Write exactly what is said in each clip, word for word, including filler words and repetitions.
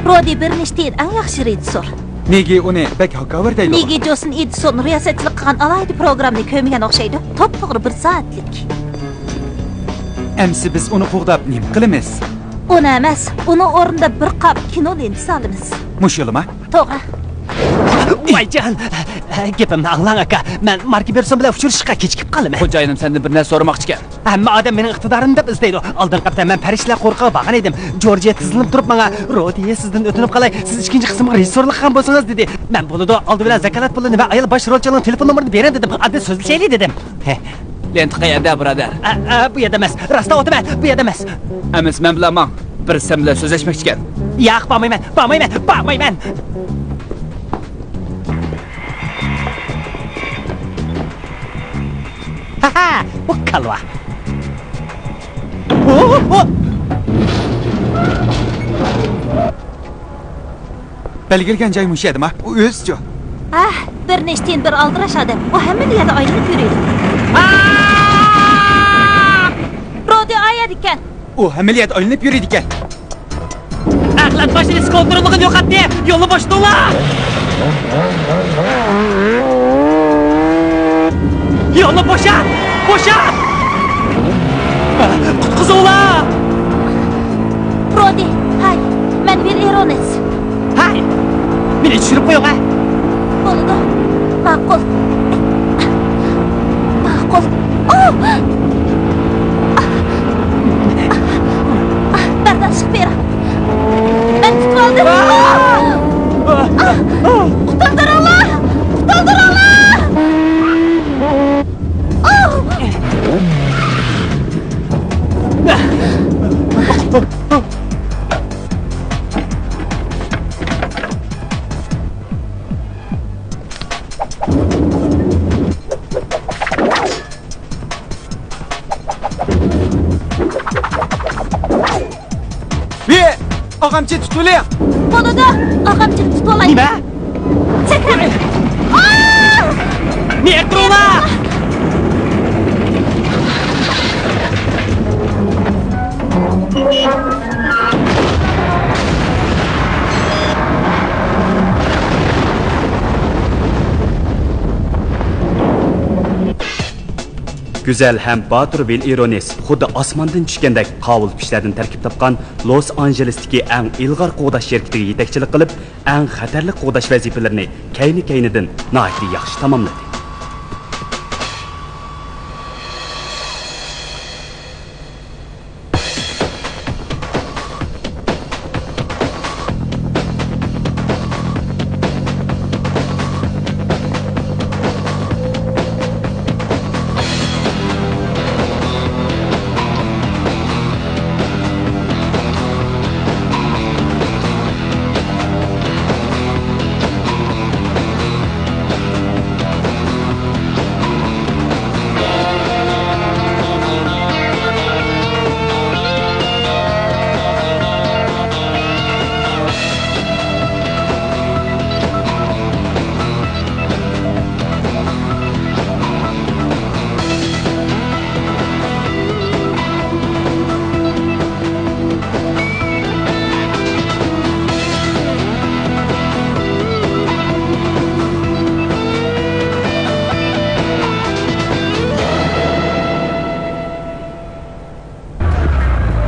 رودى بىر نەچچە يىل ئەڭ ياخشى رېژىسسور. نېگى ئۇنى بەك ھاكاۋۇر دەيدۇ. نېگى جوسىن ئېدىسون رىياسەتچىلىك قىلغان ئالاھىدە پروگراممىنى كۆرمىگەن ئوخشايدۇ. توپتوغرا بىر سائەتلىك. ئەمسە بىز ئۇنى قوغداپ نېمە قىلىمىز؟ ئۇنى ئەمەس، ئۇنىڭ ئورنىدا بىر قاپ كىنو لېنتىسى ئالىمىز. مۇشۇلىما؟ توغرا. ۋايجان، گېپىمنى ئاڭلاڭ، ئاكا. مەن ماركا بېرسون بىلەن ئۇچرىشىشقا كېچىكىپ قالىمەن. خوجايىنىم سەندىن بىر نەرسە سورىماقچىكەن. ھەممە ئادەم مېنىڭ ئىقتىدارىمنى دەپ ئىزدەيدۇ. ئالدىنقى ھەپتە مەن پەرىشتىلەر قورۇقىغا بارغان ئىدىم. جورجىيە تىزلىنىپ تۇرۇپ ماڭا، «رودى، سىزدىن ئۆتۈنۈپ قالاي، سىز ئىككىنچى قىسىمغا رېژىسسورلۇق قىلغان بولسىڭىز» دېدى. مەن، «بولىدۇ، ئالدى بىلەن زاكالات پۇلىنى ۋە ئايال باش رولچىنىڭ تېلېفون نومۇرىنى بېرىڭ» دېدىم. ئاندىن سۆزلىشەيلى دېدىم. ھە. لېنتا قەيەردە، بۇرادەر؟ ئە، ئە، بۇ يەردە ئەمەس. راستلا ئوتىمەن، بۇ يەردە ئەمەس. ئەمىسە مەن بىلەن ماڭ. بىر سەن بىلەن سۆزلەشمەكچىكەن. ياق، بارمايمەن، بارمايمەن، بارمايمەن. ھەھە، بۇ كالۋا. ئو، ئو! بەلگىلىگەن جاي مۇشۇ ئەدىما؟ ئۇ ئۆزىچۇ؟ ھە، بىر نەچچە يىل بىر ئالدىراش ئادەم. ئۇ ھەممىلا يەردە ئايلىنىپ يۈرىدۇ. ئا! رودى ئايەدىكەن. ئۇ ھەممىلا يەردە ئايلىنىپ يۈرىدىكەن. ئەخلەت ماشىنىسى كونتروللۇقىنى يوقاتتى. يولنى بوشىتىڭلار. يولنى بوشات! بوشات! قۇتقۇزۇڭلار! رودى، ھاي، مەن ۋىل ئىرونېس. ھاي! مېنى چۈشۈرۈپ قويۇڭ، ھە! بولىدۇ. ماقۇل. ماقۇل. ئۇ! بەرداشلىق بېرىڭ. مەن تۇتۇۋالدىم. قۇتۇلدۇرۇڭلار! قۇتۇلدۇرۇڭلار! ۋى، ئاغامچى تۇتۇۋېلىڭ. بولىدۇ، ئاغامچىنى تۇتۇۋالاي. نېمە؟ سەكرەڭ. ئاھ! نېرى تۇرۇڭلار! گۈزەل ھەم باتۇر ۋىل ئىرونېس خۇددى ئاسماندىن چۈشكەندەك قاۋۇل كۈچلەردىن تەركىب تاپقان لوس ئانژېلېستىكى ئەڭ ئىلغار قوغداش شىركىتىگە يېتەكچىلىك قىلىپ، ئەڭ خەتەرلىك قوغداش ۋەزىپىلىرىنى كەينى-كەينىدىن ناھايىتى ياخشى تاماملىدى.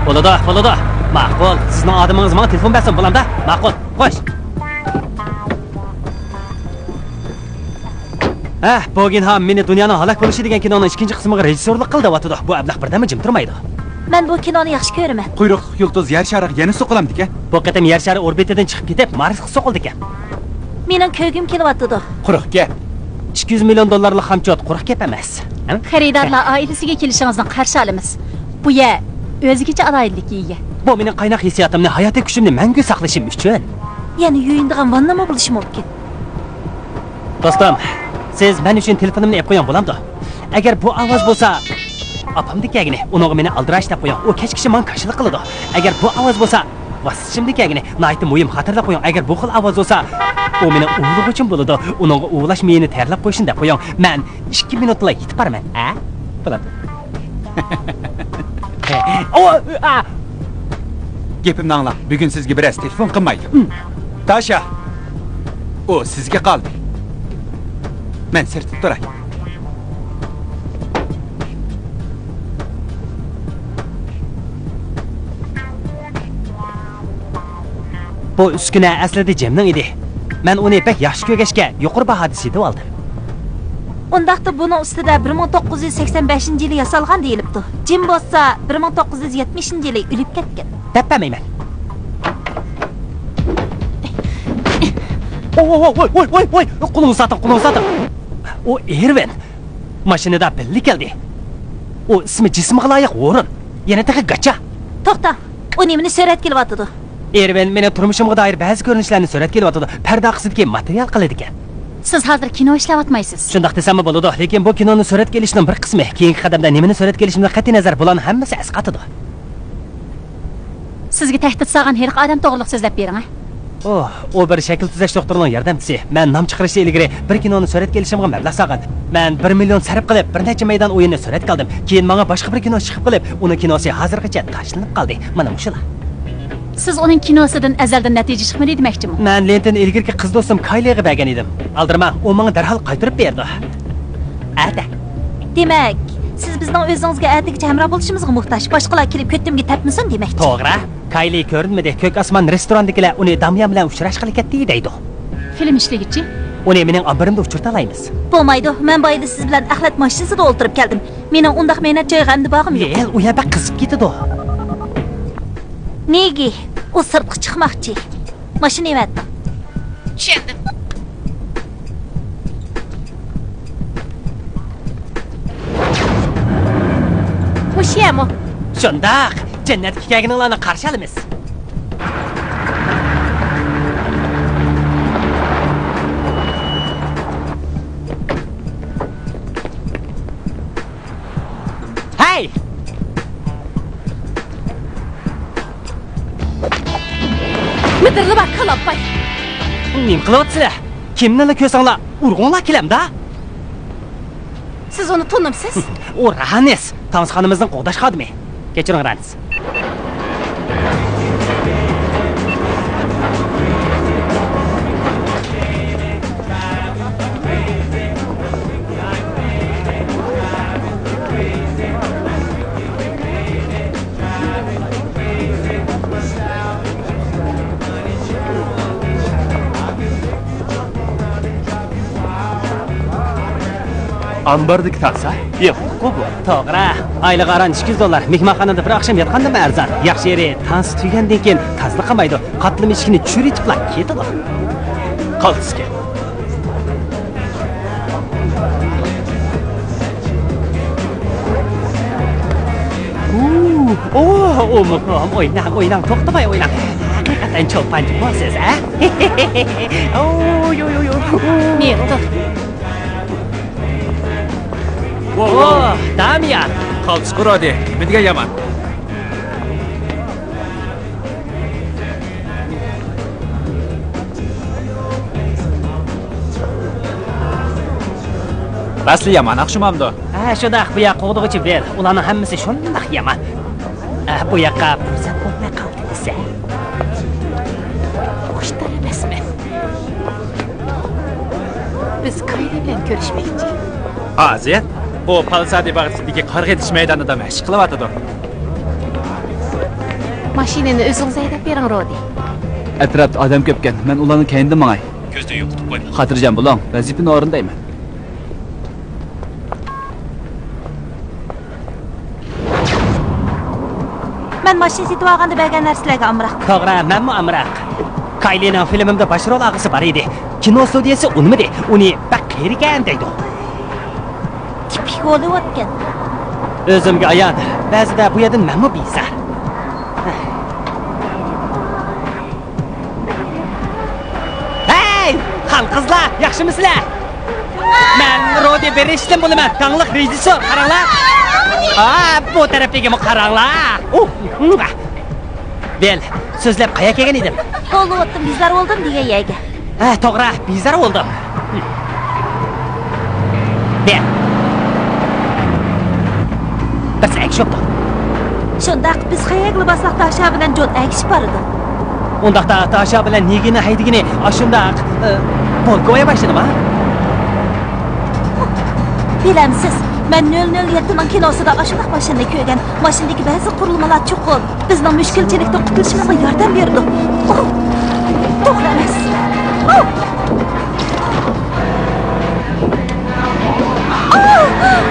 بولىدۇ، بولىدۇ. ماقۇل، سىزنىڭ ئادىمىڭىز ماڭا تېلېفون بەرسۇن، بولامدا؟ ماقۇل، خوش. ھە، بوگېنھام مېنى دۇنيانىڭ ھالاك بولۇشى دېگەن كىنونىڭ ئىككىنچى قىسمىغا رېژىسسورلۇق قىل دەۋاتىدۇ. بۇ ئەبلەخ بىردەممۇ جىم تۇرمايدۇ. مەن بۇ كىنونى ياخشى كۆرىمەن. قۇيرۇقلۇق يۇلتۇز يەر شارىغا يەنە سوقۇلامدىكەن. بۇ قېتىم يەر شارى ئوربىتىدىن چىقىپ كېتىپ، مارسقا سوقۇلىدىكەن. مېنىڭ كۆرگۈم كېلىۋاتىدۇ. قۇرۇق گەپ. ئىككى يۈز مىليون دوللارلىق خامچوت قۇرۇق گەپ ئەمەس. ھە؟ خېرىدارلار ئائىلىسىگە كېلىشىڭىزنى قارشى ئالىمىز. بۇ يەر ئۆزگىچە ئالاھىدىلىككە ئىگە. بۇ مېنىڭ قايناق ھېسسىياتىمنى، ھاياتىي كۈچۈمنى مەڭگۈ ساقلىشىم ئۈچۈن. يەنە يۇيۇنىدىغان ۋاننىمۇ بولۇشى مۇمكىن. دوستۇم، سىز مەن ئۈچۈن تېلېفونۇمنى ئېلىپ قويۇڭ، بولامدۇ؟ ئەگەر بۇ ئاۋاز بولسا، ئاپامدىكەنگىنى، ئۇنىڭغا مېنى ئالدىراش دەپ قويۇڭ، ئۇ كەچ كىشى ماڭا كاشىلىق قىلىدۇ. ئەگەر بۇ ئاۋاز بولسا، ۋاسىتىچىمدىكەنگىنى، ناھايىتى مۇھىم خاتىرە دەپ قويۇڭ. ئەگەر بۇ خىل ئاۋاز بولسا، ئۇ مېنىڭ ئۇۋىلىغۇچىم بولىدۇ، ئۇنىڭغا ئۇۋىلاش مېيىنى تەييارلاپ قويۇشنى دەپ قويۇڭ. مەن ئىككى مىنۇتلا يېتىپ بارىمەن. ھە؟ بولامدۇ؟ ئو، ئا! گېپىمنى ئاڭلاڭ، بۈگۈن سىزگە بىرەرسى تېلېفون قىلمايدۇ. ھىم. تاشا! ئۇ سىزگە قالدى. مەن سىرتتا تۇراي. بۇ ئۈسكۈنە ئەسلىدە جېمنىڭ ئىدى. مەن ئۇنى بەك ياخشى كۆرگەچكە، يۇقىرى باھادا سېتىۋالدىم. ئۇنداقتا بۇنىڭ ئۈستىدە بىر مىڭ توققۇز يۈز سەكسەن بەشىنچى يىلى ياسالغان دېيىلىپتۇ. جېم بولسا بىر مىڭ توققۇز يۈز يەتمىشىنچى يىلى ئۆلۈپ كەتكەن. دەپ بەرمەيمەن. ۋوي، ۋوي، ۋوي، ۋوي، ۋوي، ۋوي! قولۇڭنى ساتىڭ، قولۇڭنى ساتىڭ! ئۇ ئېرۋىن. ماشىنىدا بىللە كەلدى. ئۇ ئىسمى جىسمىغا لايىق ۋورون. يەنە تېخى گاچا. توختاڭ، ئۇ نېمىنى سۈرەتكە ئېلىۋاتىدۇ؟ ئېرۋىن مېنىڭ تۇرمۇشۇمغا دائىر بەزى كۆرۈنۈشلەرنى سۈرەتكە ئېلىۋاتىدۇ. پەردە ئارقىسىدىكى ماتېرىيال قىلىدىكەن. سىز ھازىر كىنو ئىشلەۋاتمايسىز. شۇنداق دېسەممۇ بولىدۇ، لېكىن بۇ كىنونى سۈرەتكە ئېلىشنىڭ بىر قىسمى. كېيىنكى قەدەمدە نېمىنى سۈرەتكە ئېلىشىمدىن قەتئىينەزەر، بۇلارنىڭ ھەممىسى ئەسقاتىدۇ. سىزگە تەھدىت سالغان ھېلىقى ئادەم توغرىلىق سۆزلەپ بېرىڭە. ئۇ، ئۇ بىر شەكىل تۈزەش دوختۇرىنىڭ ياردەمچىسى. مەن نام چىقىرىشتىن ئىلگىرى بىر كىنونى سۈرەتكە ئېلىشىمغا مەبلەغ سالغان. مەن بىر مىليون سەرپ قىلىپ، بىر نەچچە مەيدان ئويۇننى سۈرەتكە ئالدىم. كېيىن ماڭا باشقا بىر كىنو چىقىپ قېلىپ، ئۇنىڭ كىنوسى ھازىرغىچە تاشلىنىپ قالدى. مانا مۇشۇلار. سىز ئۇنىڭ كىنوسىدىن ئەزەلدىن نەتىجە چىقمىدى دېمەكچىمۇ؟ مەن لېنتىنى ئىلگىرىكى قىز دوستۇم كايلىغا بەرگەن ئىدىم. ئالدىرىماڭ، ئۇ ماڭا دەرھال قايتۇرۇپ بېرىدۇ. ئەتە. دېمەك، سىز بىزنىڭ ئۆزىڭىزگە ئەتىگىچە ھەمراھ بولۇشىمىزغا موھتاج، باشقىلار كېلىپ كۆتۈمگە تەپمىسۇن دېمەكچى. توغرا. كايلى كۆرۈنمىدى، كۆك ئاسمان رېستوراندىكىلەر ئۇنى داميان بىلەن ئۇچراشقىلى كەتتى دەيدۇ. فىلىم ئىشلىگۈچى؟ ئۇنى مېنىڭ ئامبىرىمدا ئۇچرىتالايمىز. بولمايدۇ، مەن بايىدا سىز بىلەن ئەخلەت ماشىنىسىدا ئولتۇرۇپ كەلدىم. مېنىڭ ئۇنداق مەينەت جايغا ئەمدى بارغۇم يوق. يېل، ئۇ يەر بەك قىزىپ كېتىدۇ. نېگى، ئۇ سىرتقا چىقماقچى. ماشىنا ئەۋەتتىڭ. چۈشەندىم. مۇشۇ يەرمۇ؟ شۇنداق. جەننەتكە كەلگىنىڭلارنى قارشى ئالىمىز. ھەي! مىدىرلىما، كالاپاي! نېمە قىلىۋاتىسىلەر؟ كىمنىلا كۆرسەڭلار، ئۇرغۇڭلار كېلەمدا؟ سىز ئۇنى تونۇمسىز؟ ئۇ رانىس، تانسىخانىمىزنىڭ قوغداش خادىمى. كەچۈرۈڭ، رانىس. ئامباردىكى تانسا؟ ياققۇ بۇ. توغرا. ئايلىقى ئاران ئىككى يۈز دوللار. مېھمانخانىدا بىر ئاخشام ياتقاندىنمۇ ئەرزان. ياخشى يېرى، تانسا تۈگىگەندىن كېيىن تازىلىق قىلمايدۇ. قاتلىما ئىشىكنى چۈشۈرۈۋېتىپلا كېتىدۇ. قالتىسكەن. ئۇ، ئۇ، ئۇ، مۇقام، ئويناڭ، ئويناڭ، توختىماي ئويناڭ. ھەقىقەتەن چولپانچىمۇ سىز، ھە؟ ئوي، ئوي، ئوي، ئوي، ئۇ. نېرى تۇر. ۋو، ۋو. ۋو، دامىيان. قالتىسقۇ رودى، نېمە دېگەن يامان. ئەسلى يامان ئاخشىمامدۇ؟ ھە، شۇنداق، بۇ ياق قوغدىغۇچى بىل. ئۇلارنىڭ ھەممىسى شۇنداق يامان. ئە، بۇ ياققا پۇرسەت بولماي قالدى دېسە. خۇشتار ئەمەسمەن. بىز كايلى بىلەن كۆرۈشمەكچى. ھازىر ئۇ پالسادى باغچىسىدىكى قارغا ئېتىش مەيدانىدا مەشىق قىلىۋاتىدۇ. ماشىنىنى ئۆزىڭىز ھەيدەپ بېرىڭ، رودى. ئەتراپتا ئادەم كۆپكەن، مەن ئۇلارنىڭ كەينىدىن ماڭاي. كۆزدىن يوقىتىپ قويماڭ. خاتىرجەم بولۇڭ، ۋەزىپىنى ئورۇندايمەن. مەن ماشىنا سېتىۋالغاندا بەرگەن نەرسىلەرگە ئامراق. توغرا، مەنمۇ ئامراق. كايلىنىڭ فىلىمىمدا باش رول ئالغۇسى بار ئىدى. كىنو ستۇدىيەسى ئۇنىمىدى. ئۇنى بەك قېرىكەن دەيدۇ. تىپىك ھوللىۋۇدكەن. ئۆزۈمگە ئايان، بەزىدە بۇ يەردىن مەنمۇ بىزار. ھەي، خان قىزلار، ياخشىمۇسىلەر؟ مەن رودى بېرىشتىن بولىمەن، داڭلىق رېژىسسور، قاراڭلار. ھا، بۇ تەرەپتىكىمۇ قاراڭلار. ئۇھ. بىل، سۆزلەپ قايا كەلگەن ئىدىم؟ ھوللىۋۇدتىن بىزار بولدۇم دېگەن يەرگە. ھە، توغرا، بىزار بولدۇم. بىل. بىر سەك شوپتۇ. شۇنداق، بىز قەيەرگىلا بارساق، داشا بىلەن جون ئەگىشىپ بارىدۇ. ئۇنداقتا داشا بىلەن نىگىنى ھەيدىگىنى ئاشۇنداق، ئە، بولكا ئويا باشلىدىما؟ بىلەمسىز، مەن نۆل نۆل يەتتىنىڭ كىنوسىدا ئاشۇنداق ماشىنىنى كۆرگەن. ماشىنىدىكى بەزى قۇرۇلمىلار چوقۇم بىزنىڭ مۈشكۈلچىلىكتىن قۇتۇلۇشىمىزغا ياردەم بېرىدۇ. ئوھ! توغرا ئەمەس. ئوھ! ئوھ!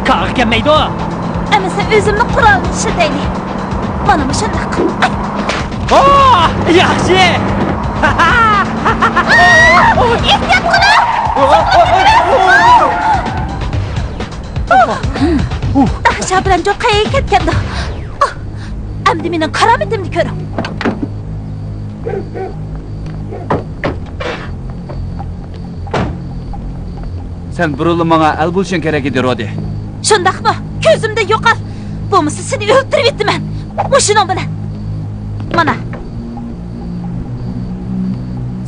كاغا كەلمەيدۇ. ئەمىسە ئۆزۈمنىڭ قورالىنى ئىشلىتەيلى. مانا مۇشۇنداق. ئوھ! ياخشى! ئېھتىيات قىلىڭ! داشا بىلەن جون قەيەرگە كەتكەندۇ؟ ئەمدى مېنىڭ كارامىتىمنى كۆرۈڭ. سەن بۇرۇنلا ماڭا ئەل بولۇشۇڭ كېرەك ئىدى، رودى. شۇنداقمۇ؟ كۆزۈمدىن يوقال! بولمىسا سېنى ئۆلتۈرۈۋېتىمەن! مۇشۇنىڭ بىلەن! مانا!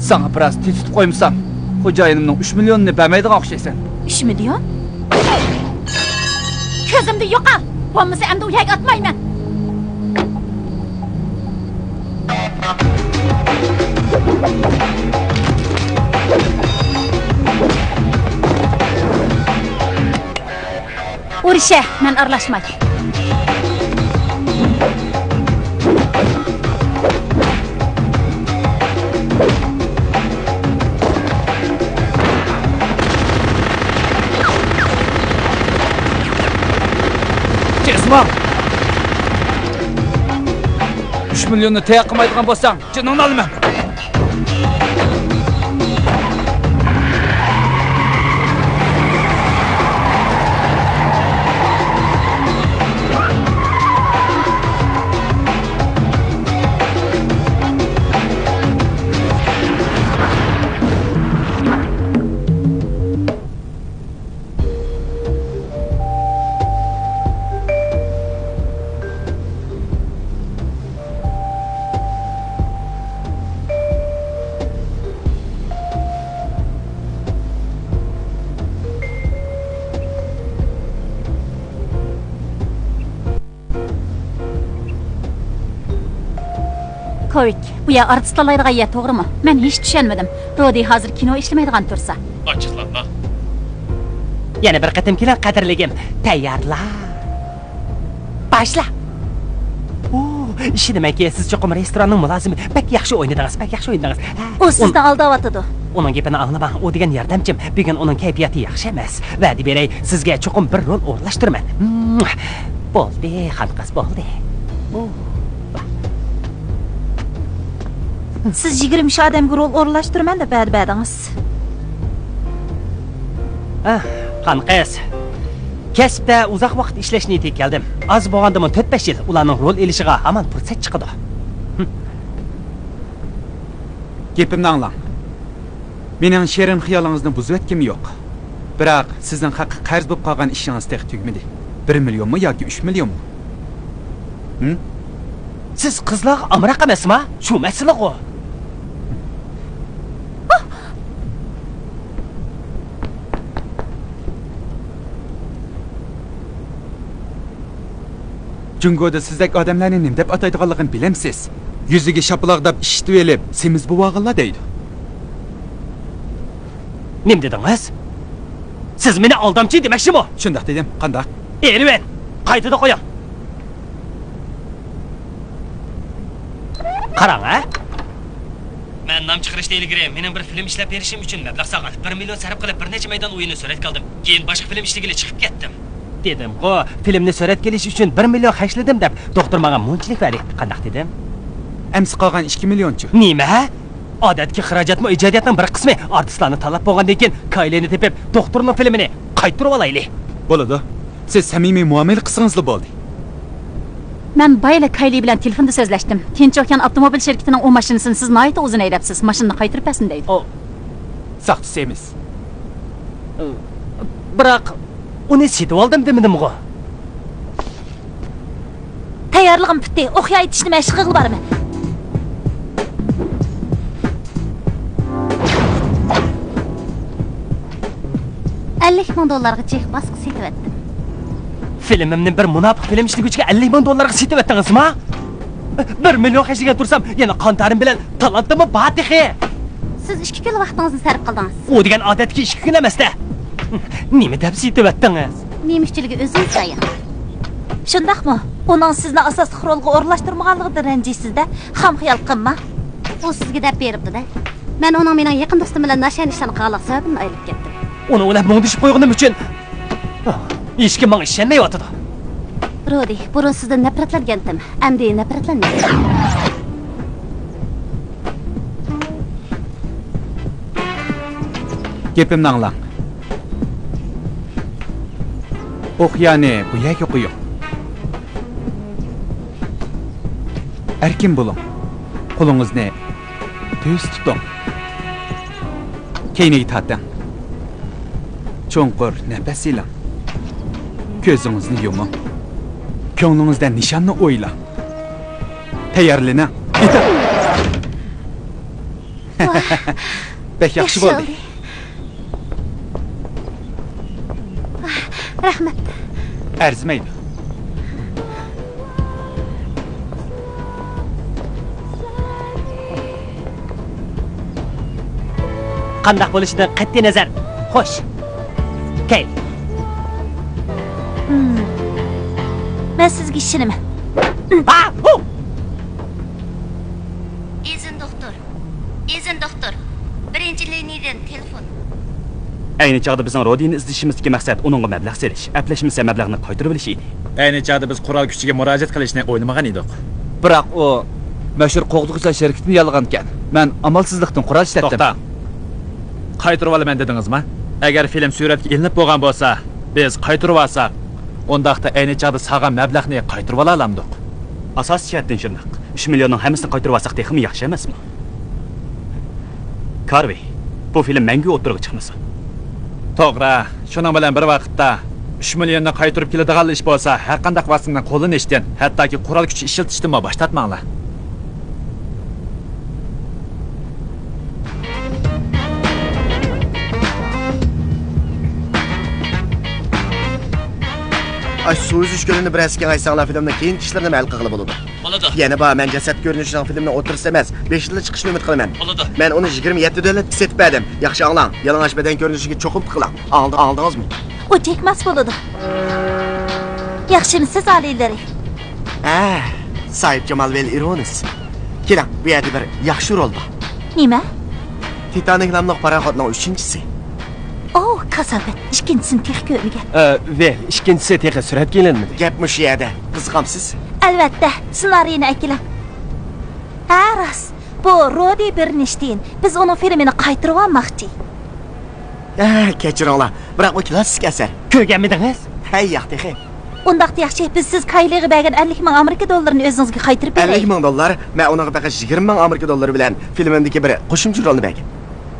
ساڭا بىراز تېتىتىپ قويمىسام، خوجايىنىمنىڭ ئۈچ مىليونىنى بەرمەيدىغان ئوخشايسەن. ئۈچ مىليون؟ كۆزۈمدىن يوقال! بولمىسا ئەمدى ئۇ يەرگە ئاتمايمەن! ئۇرۇشە، مەن ئارىلاشماي. تېز بول! ئۈچ مىليوننى تەييار قىلمايدىغان بولساڭ، جېنىڭنى ئالىمەن. كوۋىك، بۇ يەر ئارتىس تاللايدىغان يەر، توغرىمۇ؟ مەن ھېچ چۈشەنمىدىم. رودى ھازىر كىنو ئىشلىمەيدىغان تۇرسا. ئاچچىقلانما. يەنە بىر قېتىم كېلىڭ، قەدىرلىكىم. تەييارلا. باشلا. ئو، ئىشىنىمەنكى، سىز چوقۇم رېستوراننىڭ مۇلازىمى. بەك ياخشى ئوينىدىڭىز، بەك ياخشى ئوينىدىڭىز. ھە، ئۇ ئۇن-، سىزنى ئالداۋاتىدۇ. ئۇنىڭ گېپىنى ئاڭلىماڭ، ئۇ دېگەن ياردەمچىم. بۈگۈن ئۇنىڭ كەيپىياتى ياخشى ئەمەس. ۋەدە بېرەي، سىزگە چوقۇم بىر رول ئورۇنلاشتۇرىمەن. مم. بولدى، خان قىز، بولدى. ئۇ. سىز يىگىرمە ئۈچ ئادەمگە رول ئورۇنلاشتۇرىمەن دەپ ۋەدە بەردىڭىز. ئاھ، خان قىز. كەسىپتە ئۇزاق ۋاقىت ئىشلەش نىيىتىگە كەلدىم. ئاز بولغاندىمۇ تۆت بەش يىل ئۇلارنىڭ رول ئېلىشىغا ھامان پۇرسەت چىقىدۇ. ھىم. گېپىمنى ئاڭلاڭ. مېنىڭ شېرىن خىيالىڭىزنى بۇزۇۋەتكۈم يوق. بىراق، سىزنىڭ خەققە قەرز بولۇپ قالغان ئىشىڭىز تېخى تۈگىمىدى. بىر مىليونمۇ ياكى ئۈچ مىليونمۇ؟ ھىم؟ سىز قىزلارغا ئامراق ئەمەسما؟ شۇ مەسىلىغۇ. جۇڭگودا سىزدەك ئادەملەرنى نېمە دەپ ئاتايدىغانلىقىنى بىلەمسىز؟ يۈزىگە شاپىلاق دەپ ئىششىتىۋېلىپ، سېمىز بوۋاغانلار دەيدۇ. نېمە دېدىڭىز؟ سىز مېنى ئالدامچى دېمەكچىمۇ؟ شۇنداق دېدىم. قانداق؟ ئېرىۋەن! قايتىدا قويۇڭ! قاراڭ، ھە؟ مەن نام چىقىرىشتىن ئىلگىرى مېنىڭ بىر فىلىم ئىشلەپ بېرىشىم ئۈچۈن مەبلەغ سالغان. بىر مىليون سەرپ قىلىپ، بىر نەچچە مەيدان ئويۇننى سۈرەتكە ئالدىم. كېيىن باشقا فىلىم ئىشلىگىلى چىقىپ كەتتىم. دېدىمغۇ، فىلىمنى سۈرەتكە ئېلىش ئۈچۈن بىر مىليون خەجلىدىم دەپ، دوختۇر ماڭا مۇنچىلىك بەردى. قانداق دېدىم؟ ئەمسە قالغان ئىككى مىليونچۇ؟ نېمە؟ ئادەتتىكى خىراجەتمۇ ئىجادىيەتنىڭ بىر قىسمى. ئارتىسلارنى تاللاپ بولغاندىن كېيىن، كايلىنى تېپىپ، دوختۇرنىڭ فىلىمىنى قايتۇرۇۋالايلى. بولىدۇ. سىز سەمىمىي مۇئامىلە قىلسىڭىزلا بولدى. مەن بايلا كايلى بىلەن تېلېفوندا سۆزلەشتىم. تىنچ ئوكيان ئاپتوموبىل شىركىتىنىڭ ئۇ ماشىنىسىنى سىز ناھايىتى ئۇزۇن ھەيدەپسىز، ماشىنىنى قايتۇرۇپ بەرسۇن دەيدۇ. ئۇ ساختىسى ئەمەس. بىراق، ئۇنى سېتىۋالدىم دېمىدىمغۇ؟ تەييارلىقىم پۈتتى. ئوقيا ئېتىشنى مەشىق قىلغىلى بارىمەن. ئەللىك مىڭ دوللارغا چېك باسقا سېتىۋەتتىم. فىلىمىمنى بىر مۇناپىق فىلىم ئىشلىگۈچىگە ئەللىك مىڭ دوللارغا سېتىۋەتتىڭىزما؟ بىر مىليون خەجلىگەن تۇرسام، يەنە قان تەرىم بىلەن تالانتىممۇ بار تېخى. سىز ئىككى كۈن ۋاقتىڭىزنى سەرپ قىلدىڭىز. ئۇ دېگەن ئادەتتىكى ئىككى كۈن ئەمەستە. نېمە دەپ سېتىۋەتتىڭىز؟ نېمە ئۈچۈنلۈكى ئۆزىڭىز بايان. شۇنداقمۇ؟ ئۇنىڭ سىزنى ئاساسلىق رولغا ئورۇنلاشتۇرمىغانلىقىدىن رەنجىيسىز-دە، خام خىيال قىلما. ئۇ سىزگە دەپ بېرىپتۇ-دە. مەن ئۇنىڭ مېنىڭ يېقىن دوستۇم بىلەن ناشەنى ئىشلارنى قىلغانلىقى سەۋەبىدىن ئايرىلىپ كەتتىم. ئۇنىڭ بىلەن مۇڭدىشىپ قويغىنىم ئۈچۈن ھېچكىم ماڭا ئىشەنمەيۋاتىدۇ. رودى، بۇرۇن سىزدىن نەپرەتلەنگەنتىم. ئەمدى نەپرەتلەنمەيمەن. گېپىمنى ئاڭلاڭ. ئوقيانى بۇ يەرگە قويۇڭ. ئەركىن بولۇڭ. قولىڭىزنى تۈز تۇتۇڭ. كەينىگە تارتىڭ. چوڭقۇر نەپەس ئېلىڭ. كۆزىڭىزنى يۇمۇڭ. كۆڭلىڭىزدە نىشاننى ئويلاڭ. تەييارلىنىڭ. بەك ياخشى بولدى. رەھمەت. ئەرزىمەيدۇ. قانداق بولۇشىدىن قەتئىينەزەر، خوش. كەي. مەن سىزگە ئىشىنىمەن. ئىزىن دوختۇر. ئىزىن دوختۇر. بىرىنچى لىنىيەدىن تېلېفون. ئەينى چاغدا بىزنىڭ رودىنى ئىزدىشىمىزدىكى مەقسەت ئۇنىڭغا مەبلەغ سېلىش، ئەپلەشمىسە مەبلەغنى قايتۇرۇۋېلىش ئىدى. ئەينى چاغدا بىز قورال كۈچىگە مۇراجىئەت قىلىشنى ئويلىمىغان ئىدۇق. بىراق ئۇ مەشھۇر قوغدىغۇچىلار شىركىتىنى ياللىغانىكەن. مەن ئامالسىزلىقتىن قورال ئىشلەتتىم. توختا. قايتۇرۇۋالىمەن دېدىڭىزما؟ ئەگەر فىلىم سۈرەتكە ئېلىنىپ بولغان بولسا، بىز قايتۇرۇۋالساق، ئۇنداقتا ئەينى چاغدا سالغان مەبلەغنى قايتۇرۇۋالالامدۇق؟ ئاساسىي جەھەتتىن شۇنداق. ئۈچ مىليوننىڭ ھەممىسىنى قايتۇرۇۋالساق تېخىمۇ ياخشى ئەمەسمۇ؟ كارۋېي، بۇ فىلىم مەڭگۈ ئوتتۇرىغا چىقمىسۇن. توغرا، شۇنىڭ بىلەن بىر ۋاقىتتا، ئۈچ مىليوننى قايتۇرۇپ كېلىدىغانلا ئىش بولسا، ھەرقانداق ۋاسىتىنى قوللىنىشتىن، ھەتتاكى قورال كۈچى ئىشلىتىشتىنمۇ باش تارتماڭلار. ئاشۇ سۇ ئۈزۈش كۆلىنى بىر ھەسسە كېڭەيتسەڭلار، فىلىمنىڭ كېيىنكى ئىشلىرىنى ھەل قىلغىلى بولىدۇ. بولىدۇ. يەنە بار، مەن جەسەت كۆرۈنۈشىنىڭ فىلىمنىڭ ئوتتۇرىسىدا ئەمەس، بېشىدىلا چىقىشىنى ئۈمىد قىلىمەن. بولىدۇ. مەن ئۇنى يىگىرمە يەتتە دۆلەتكە سېتىپ بەردىم. ياخشى ئاڭلاڭ، يالىڭاچ بەدەن كۆرۈنۈشىگە چوقۇم تىقىلىڭ. ئاڭلىدى-، ئاڭلىدىڭىزمۇ؟ ئۇ جېك ماس بولىدۇ. ياخشىمۇسىز، ئالىيلىرى؟ ھە، ساھىبجامال ۋېل ئىرونىس. كېلىڭ، بۇ يەردە بىر ياخشى رول بار. نېمە؟ تىتانىك ناملىق پاراخوتنىڭ ئۈچىنچىسى. ئوۋ، كاساپەت، ئىككىنچىسىنى تېخى كۆرمىگەن. ئە، ۋېل، ئىككىنچىسى تېخى سۈرەتكە ئېلىنمىدى. گەپ مۇشۇ يەردە. قىزىقامسىز؟ ئەلۋەتتە، سېنارىينى ئەكېلىڭ. ھە، راست. بۇ رودى بېرنشتېين. بىز ئۇنىڭ فىلىمىنى قايتۇرۇۋالماقچى. ھە، كەچۈرۈڭلار. بىراق بۇ كلاسسىك ئەسەر. كۆرگەنمىدىڭىز؟ ھەي، ياق تېخى. ئۇنداقتا ياخشى، بىز سىز كايلىغا بەرگەن ئەللىك مىڭ ئامېرىكا دوللىرىنى ئۆزىڭىزگە قايتۇرۇپ بېرەي. ئەللىك مىڭ دوللار؟ مەن ئۇنىڭغا پەقەت يىگىرمە مىڭ ئامېرىكا دوللىرى بىلەن فىلىمىمدىكى بىر قوشۇمچە رولنى بەرگەن.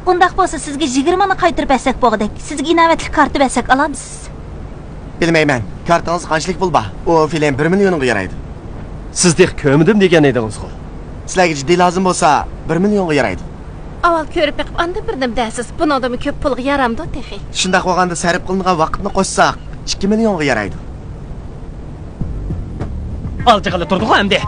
ئۇنداق بولسا سىزگە يىگىرمە مىڭنى قايتۇرۇپ بەرسەك بولغۇدەك. سىزگە ئىناۋەتلىك كارتا بەرسەك ئالامسىز؟ بىلمەيمەن. كارتىڭىزدا قانچىلىك پۇل بار؟ ئۇ فىلىم بىر مىليونغا يارايدۇ. سىز تېخى كۆرمىدىم دېگەن ئىدىڭىزغۇ. سىلەرگە جىددىي لازىم بولسا، بىر مىليونغا يارايدۇ. ئاۋۋال كۆرۈپ بېقىپ، ئاندىن بىر نېمە دەرسىز. بۇنىڭدىنمۇ كۆپ پۇلغا يارامدۇ تېخى؟ شۇنداق بولغاندا، سەرپ قىلىنغان ۋاقىتنى قوشساق، ئىككى مىليونغا يارايدۇ. ئالجىغىلى تۇردىغۇ ئەمدى.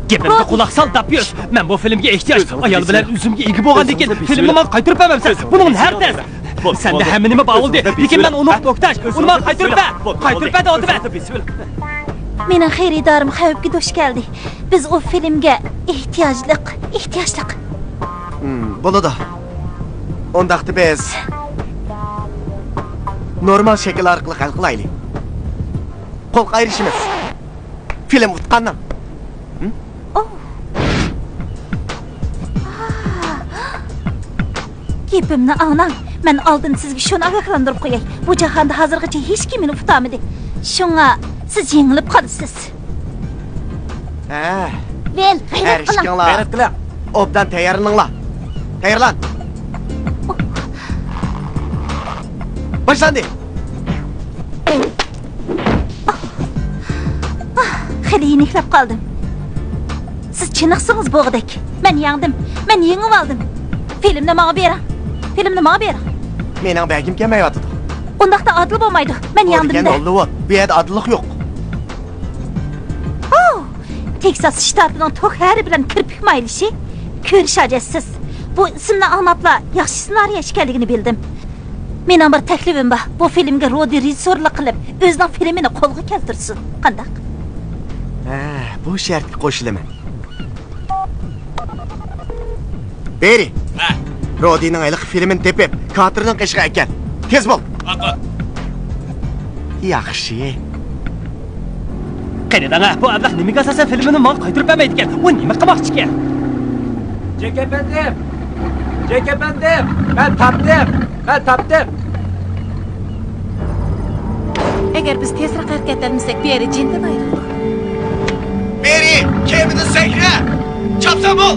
گېپىمگە قۇلاق سال، داپيۈز. مەن بۇ فىلىمگە ئېھتىياج. ئايال بىلەن ئۆزۈمگە ئىگە بولغاندىن كېيىن، فىلىمنى ماڭا قايتۇرۇپ بەرمەمسەن. بۇنىڭدىن ھەر تەس. سەندە ھەممە نېمە بار بولدى. لېكىن مەن ئۇنىڭغا موھتاج. ئۇنى ماڭا قايتۇرۇپ بەر. قايتۇرۇپ بەر دەۋاتىمەن. مېنىڭ خېرىدارىم خەۋپكە دۇچ كەلدى. بىز ئۇ فىلىمگە ئېھتىياجلىق، ئېھتىياجلىق. ھىم، بولىدۇ. ئۇنداقتا بىز نورمال شەكىل ئارقىلىق ھەل قىلايلى. قول قايرىشىمىز. فىلىم ئۇتقاننىڭ. ھىم؟ ئوھ. گېپىمنى ئاڭلاڭ. مەن ئالدىن سىزگە شۇنى ئاگاھلاندۇرۇپ قوياي. بۇ جاھاندا ھازىرغىچە ھېچكىم مېنى ئۇتالمىدى. شۇڭا سىز يېڭىلىپ قالىسىز. ھە. ۋېل، غەيرەت قىلىڭ. غەيرەت قىلىڭ. ئوبدان تەييارلىنىڭلار. تەييارلان. باشلاندى. خېلى يېنىكلەپ قالدىم. سىز چېنىقسىڭىز بولغۇدەك. مەن يەڭدىم. مەن يېڭىۋالدىم. فىلىمنى ماڭا بېرىڭ. فىلىمنى ماڭا بېرىڭ. مېنىڭ بەرگۈم كەلمەيۋاتىدۇ. ئۇنداقتا ئادىل بولمايدۇ. مەن ياندىمدا. ھوللىۋۇد، بۇ يەردە ئادىللىق يوق. ئاۋ! تېكساس شتاتىنىڭ توك ھەرە بىلەن كىرپىك مايلىشى. كۆرۈش ھاجەتسىز. بۇ ئىسىمنى ئاڭلاپلا ياخشى سېنارىيە ئىكەنلىكىنى بىلدىم. مېنىڭ بىر تەكلىپىم بار. بۇ فىلىمگە رودى رېژىسسورلۇق قىلىپ، ئۆزىنىڭ فىلىمىنى قولغا كەلتۈرسۇن. قانداق؟ ھە، بۇ شەرتكە قوشۇلىمەن. بېرى! ھە؟ رودىنىڭ ھېلىقى فىلىمىنى تېپىپ، كاتېرنىڭ قېشىغا ئەكەل. تېز بول! ماقۇل. ياخشى. قېنى دەڭە، بۇ ئەبلەخ نېمىگە ئاساسەن فىلىمىنى ماڭا قايتۇرۇپ بەرمەيدىكەن؟ ئۇ نېمە قىلماقچىكەن؟ جېك ئەپەندىم! جېك ئەپەندىم! مەن تاپتىم! مەن تاپتىم! ئەگەر بىز تېزراق ھەرىكەتلەنمىسەك، بۇ يەردە جېنىدىن ئايرىلىدۇ. بېرى، كېمىدىن سەكرە! چاپسان بول!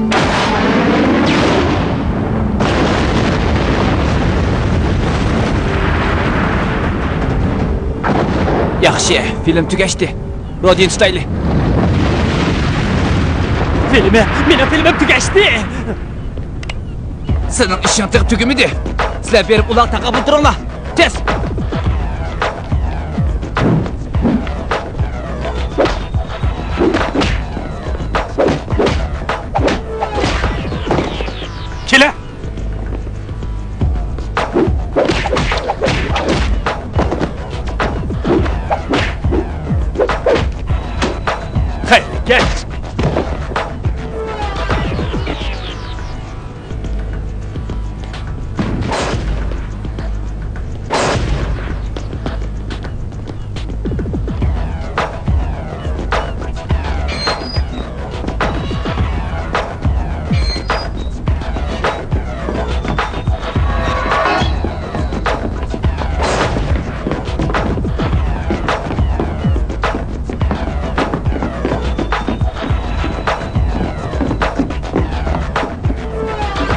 ياخشى، فىلىم تۈگەشتى. رودىنى تۇتايلى. فىلىمى، مېنىڭ فىلىمىم تۈگەشتى! سېنىڭ ئىشىڭ تېخى تۈگىمىدى. سىلەر بېرىپ ئۇلارغا تاقابىل تۇرۇڭلار. تېز! كېلە! خەير، كەچ!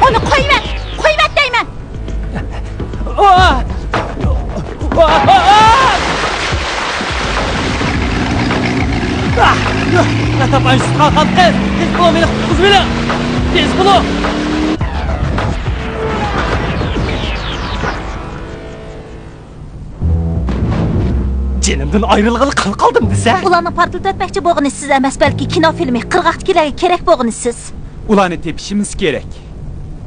ئۇنى قويۇۋەت! قويۇۋەت دەيمەن! تاپانچىسى قالغان قىز! تېز بولۇڭ، مېنى قۇتقۇزۇۋېلىڭ! تېز بولۇڭ! جېنىمدىن ئايرىلغىلى قىل قالدىم دېسە! ئۇلارنىڭ پارتلىتىۋەتمەكچى بولغىنى سىز ئەمەس، بەلكى كىنو فىلىمى، قىرغاقتىكىلەرگە كېرەك بولغىنى سىز. ئۇلارنى تېپىشىمىز كېرەك.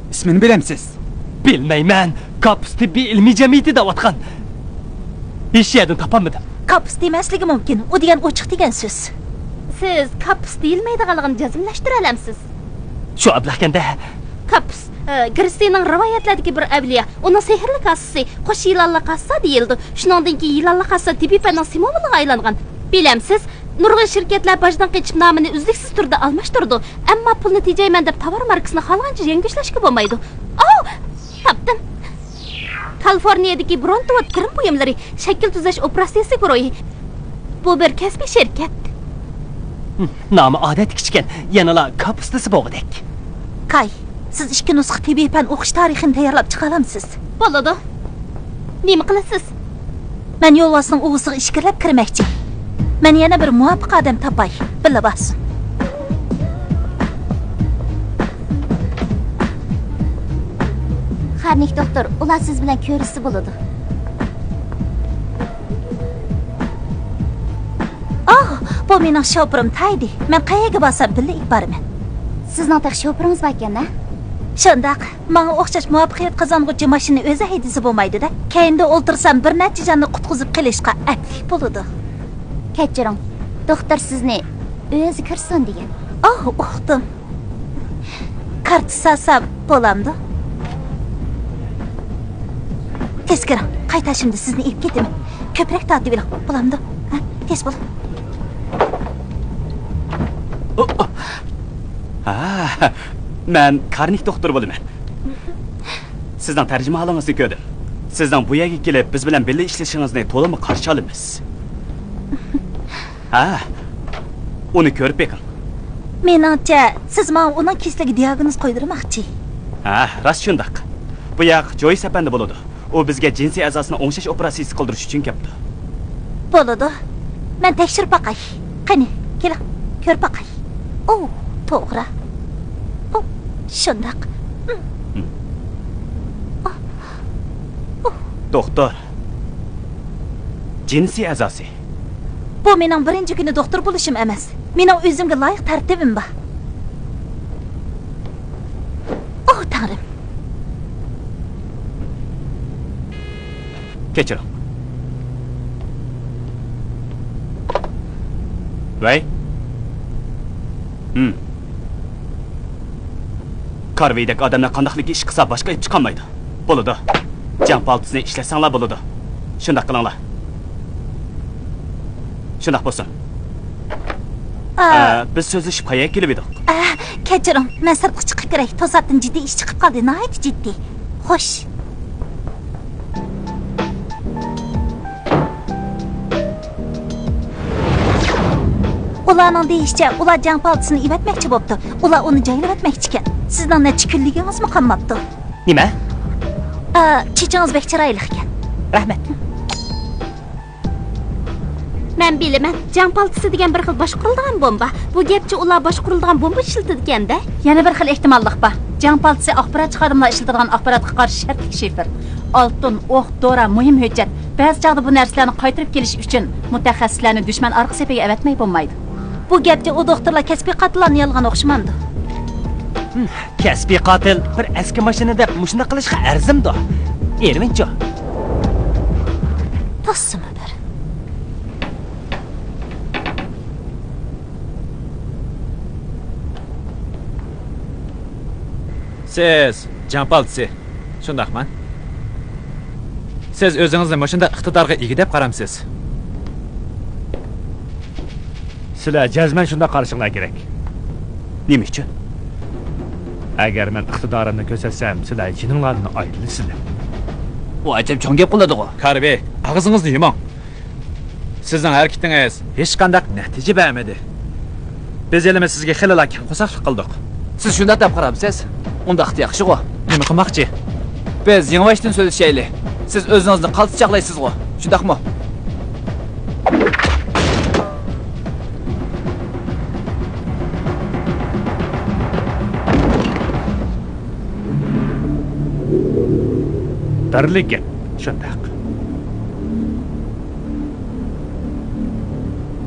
ئىسمىنى بىلەمسىز؟ بىلمەيمەن. كاپپۇس تېببىي ئىلمىي جەمئىيىتى دەۋاتقان. ھېچ يەردىن تاپالمىدىم. كاپپۇس دېمەسلىكى مۇمكىن. ئۇ دېگەن ئوچۇق دېگەن سۆز. سىز كاپپۇس دېيىلمەيدىغانلىقىنى جەزملەشتۈرەلەمسىز؟ شۇ ئەبلەخكەندە. كاپپۇس، ئە، گرېتسىيەنىڭ رىۋايەتلەردىكى بىر ئەۋلىيا. ئۇنىڭ سېھىرلىك ھاسىسى، قوش يىلانلىق ھاسا دېيىلىدۇ. شۇنىڭدىن كېيىن يىلانلىق ھاسا تېببىي پەننىڭ سىمۋولىغا ئايلانغان. بىلەمسىز، نۇرغۇن شىركەتلەر باجدىن قېچىپ نامىنى ئۈزلۈكسىز تۈردە ئالماشتۇرىدۇ، ئەمما پۇلنى تېجەيمەن دەپ تاۋار ماركىسىنى خالىغانچە يەڭگۈشلەشكە بولمايدۇ. ئاۋۇ! تاپتىم. كالىفورنىيەدىكى برونتۋۇد گىرىم بۇيۇملىرى شەكىل تۈزەش ئوپېراتسىيىسى گۇرۇھى. بۇ بىر كەسپىي شىركەت. نامى ئادەتتىكىچىكەن، يەنىلا كاپپۇستىسى بولغۇدەك. كاي، سىز ئىككى نۇسخا تېببىي پەن ئوقۇش تارىخىنى تەييارلاپ چىقالامسىز؟ بولىدۇ. نېمە قىلىسىز؟ مەن يولۋاسنىڭ ئۇۋىسىغا ئىچكىرىلەپ كىرمەكچى. مەن يەنە بىر مۇۋاپىق ئادەم تاپاي، بىللە بارسۇن. خارنىك دوختۇر، ئۇلار سىز بىلەن كۆرۈشسە بولىدۇ. ئاھ، بۇ مېنىڭ شوپۇرۇم تايدى. مەن قەيەرگە بارسام بىللە ئېلىپ بارىمەن. سىزنىڭ تېخى شوپۇرىڭىز باركەن-ھە؟ شۇنداق. ماڭا ئوخشاش مۇۋەپپەقىيەت قازانغۇچى ماشىنىنى ئۆزى ھەيدىسە بولمايدۇ-دە. كەينىدە ئولتۇرسام بىر نەچچە جاننى قۇتقۇزۇپ قېلىشقا ئەپلىك بولىدۇ. كەچۈرۈڭ، دوختۇر سىزنى ئۆزى كۆرسۇن دېگەن. ئاھ، ئۇقتۇم. كارتا سالسام بولامدۇ؟ تېز كىرىڭ، قايتاشىمدا سىزنى ئېلىپ كېتىمەن. كۆپرەك تارتىۋېلىڭ، بولامدۇ؟ ھە، تېز بولۇڭ. ھە، مەن كارنىك دوختۇر بولىمەن. سىزنىڭ تەرجىمىھالىڭىزنى كۆردۈم. سىزنىڭ بۇ يەرگە كېلىپ، بىز بىلەن بىللە ئىشلىشىڭىزنى تولىمۇ قارشى ئالىمىز. ھە، ئۇنى كۆرۈپ بېقىڭ. مېنىڭچە، سىز ماڭا ئۇنىڭ كېسىلىگە دىياگنوز قويدۇرماقچى. ھە، راست شۇنداق. بۇ ياق جويس ئەپەندى بولىدۇ. ئۇ بىزگە جىنسىي ئەزاسىنى ئوڭشاش ئوپېراتسىيىسى قىلدۇرۇش ئۈچۈن كەپتۇ. بولىدۇ. مەن تەكشۈرۈپ باقاي. قېنى، كېلىڭ، كۆرۈپ باقاي. ئوۋ، توغرا. ئوۋ، شۇنداق. ھىم. ھىم. ئوھ. ئوھ. دوختۇر، جىنسىي ئەزاسى. بۇ مېنىڭ بىرىنچى كۈنى دوختۇر بولۇشۇم ئەمەس. مېنىڭ ئۆزۈمگە لايىق تەرتىپىم بار. ئوھ، تەڭرىم. كەچۈرۈڭ. ۋەي. ھىم. كارۋېيدەك ئادەملەر قانداقلىكى ئىش قىلسا باشقا ئېلىپ چىقالمايدۇ. بولىدۇ. جەڭ پالتىسىنى ئىشلەتسەڭلار بولىدۇ. شۇنداق قىلىڭلار. شۇنداق بولسۇن. ئا. ئە، بىز سۆزلىشىپ قايەرگە كېلىۋىدۇق؟ ئە، كەچۈرۈڭ، مەن سىرتقا چىقىپ كىرەي. توساتتىن جىددىي ئىش چىقىپ قالدى، ناھايىتى جىددىي. خوش. ئۇلارنىڭ دېيىشىچە، ئۇلار جەڭ پالتىسىنى ئېۋەتمەكچى بوپتۇ. ئۇلار ئۇنى جايلىۋەتمەكچىكەن. سىزنىڭ نەچچە كۈنلۈكىڭىزمۇ قالماپتۇ. نېمە؟ ئا، چېچىڭىز بەك چىرايلىقكەن. رەھمەت. مەن بىلىمەن، جەڭ پالتىسى دېگەن بىر خىل باشقۇرۇلىدىغان بومبا. بۇ گەپچە ئۇلار باشقۇرۇلىدىغان بومبا ئىشلىتىدىكەن-دە. يەنە بىر خىل ئېھتىماللىق بار. جەڭ پالتىسى ئاخباراتچى خادىملار ئىشلىتىدىغان ئاخباراتقا قارشى شەرتلىك شىفىر. ئالتۇن، ئوق، دورا، مۇھىم ھۆججەت. بەزى چاغدا بۇ نەرسىلەرنى قايتۇرۇپ كېلىش ئۈچۈن مۇتەخەسسىسلەرنى دۈشمەن ئارقا سېپىگە ئەۋەتمەي بولمايدۇ. بۇ گەپچە ئۇ دوختۇرلار كەسپىي قاتىللارنى ياللىغان ئوخشىمامدۇ؟ كەسپىي قاتىل بىر ئەسكى ماشىنا دەپ مۇشۇنداق قىلىشقا ئەرزىمدۇ؟ ئېرۋىنچۇ؟ توسسىمۇ بىر. سىز جەڭ پالتىسى، شۇنداقمۇ؟ سىز ئۆزىڭىزنى مۇشۇنداق ئىقتىدارغا ئىگە دەپ قارامسىز؟ سىلەر جەزمەن شۇنداق قارىشىڭلار كېرەك. نېمە ئۈچۈن؟ ئەگەر مەن ئىقتىدارىمنى كۆرسەتسەم، سىلەر جېنىڭلاردىن ئايرىلىسىلەر. ئۇ ئەجەب چوڭ گەپ قىلىدىغۇ. كارۋېي، ئاغزىڭىزنى يۇمۇڭ. سىزنىڭ ھەرىكىتىڭىز ھېچقانداق نەتىجە بەرمىدى. بىز ھېلىمۇ سىزگە خېلىلا كەڭ قورساقلىق قىلدۇق. سىز شۇنداق دەپ قارامسىز؟ ئۇنداقتا ياخشىغۇ. نېمە قىلماقچى؟ بىز يېڭىباشتىن سۆزلىشەيلى. سىز ئۆزىڭىزنى قالتىس چاغلايسىزغۇ، شۇنداقمۇ؟ بىرلىك گەپ، شۇنداق.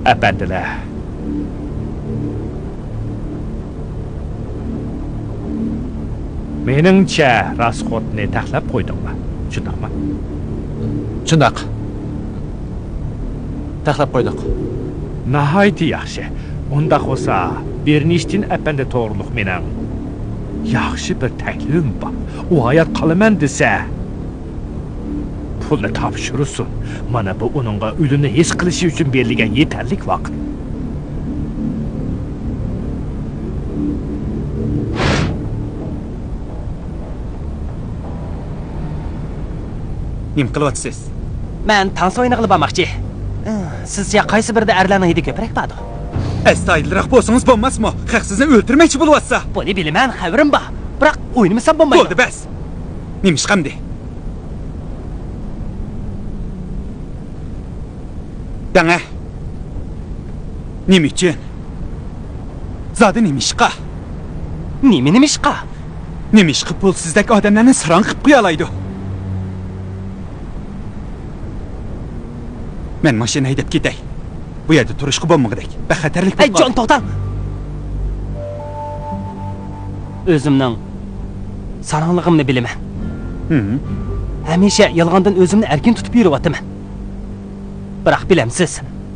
ئەپەندىلەر. مېنىڭچە، راسخوتنى تەقلەپ قويدۇڭلار، شۇنداقمۇ؟ شۇنداق. تەقلەپ قويدۇق. ناھايىتى ياخشى. ئۇنداق بولسا، بېرنىشتىن ئەپەندى توغرۇلۇق مېنىڭ ياخشى بىر تەكلىپىم بار. ئۇ ھايات قالىمەن دېسە، پۇلنى تاپشۇرسۇن. مانا بۇ ئۇنىڭغا ئۆلۈمنى ھېس قىلىشى ئۈچۈن بېرىلگەن يېتەرلىك ۋاقىت. نېمە قىلىۋاتىسىز؟ مەن تانسا ئوينىغىلى بارماقچى. سىزچە قايسى بىرىدە ئەرلەرنىڭ ھىدى كۆپرەك باردۇ؟ ئەستايىدىلراق بولسىڭىز بولماسمۇ؟ خەق سىزنى ئۆلتۈرمەكچى بولۇۋاتسا. بۇنى بىلىمەن، خەۋىرىم بار. بىراق ئوينىمىسام بولمايدۇ. بولدى، بەس. نېمىشقا ئەمدى؟ دەڭە. نېمە ئۈچۈن؟ زادى نېمىشقا؟ نېمە نېمىشقا؟ نېمىشقا پۇل سىزدەك ئادەملەرنى ساراڭ قىلىپ قويالايدۇ؟ مەن ماشىنا ھەيدەپ كېتەي. بۇ يەردە تۇرۇشقا بولمىغۇدەك. بەك خەتەرلىك بولۇپ قالدى. ئەي، جان، توختاڭ! ئۆزۈمنىڭ ساراڭلىقىمنى بىلىمەن. ھىم. ھەمىشە يالغاندىن ئۆزۈمنى ئەركىن تۇتۇپ يۈرۈۋاتىمەن. بىراق بىلەمسىز،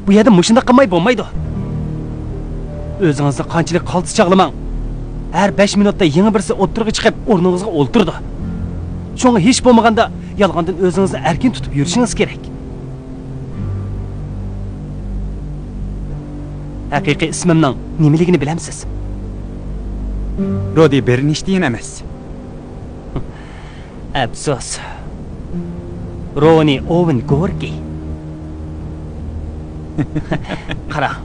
بۇ يەردە مۇشۇنداق قىلماي بولمايدۇ. ئۆزىڭىزنى قانچىلىك قالتىس چاغلىماڭ، ھەر بەش مىنۇتتا يېڭى بىرسى ئوتتۇرىغا چىقىپ ئورنىڭىزغا ئولتۇرىدۇ. شۇڭا ھېچ بولمىغاندا يالغاندىن ئۆزىڭىزنى ئەركىن تۇتۇپ يۈرۈشىڭىز كېرەك. ھەقىقىي ئىسمىمنىڭ نېمىلىكىنى بىلەمسىز؟ رودى بېرنشتېين ئەمەس. ئەپسۇس. رونى ئوۋېن گوركىي. قاراڭ،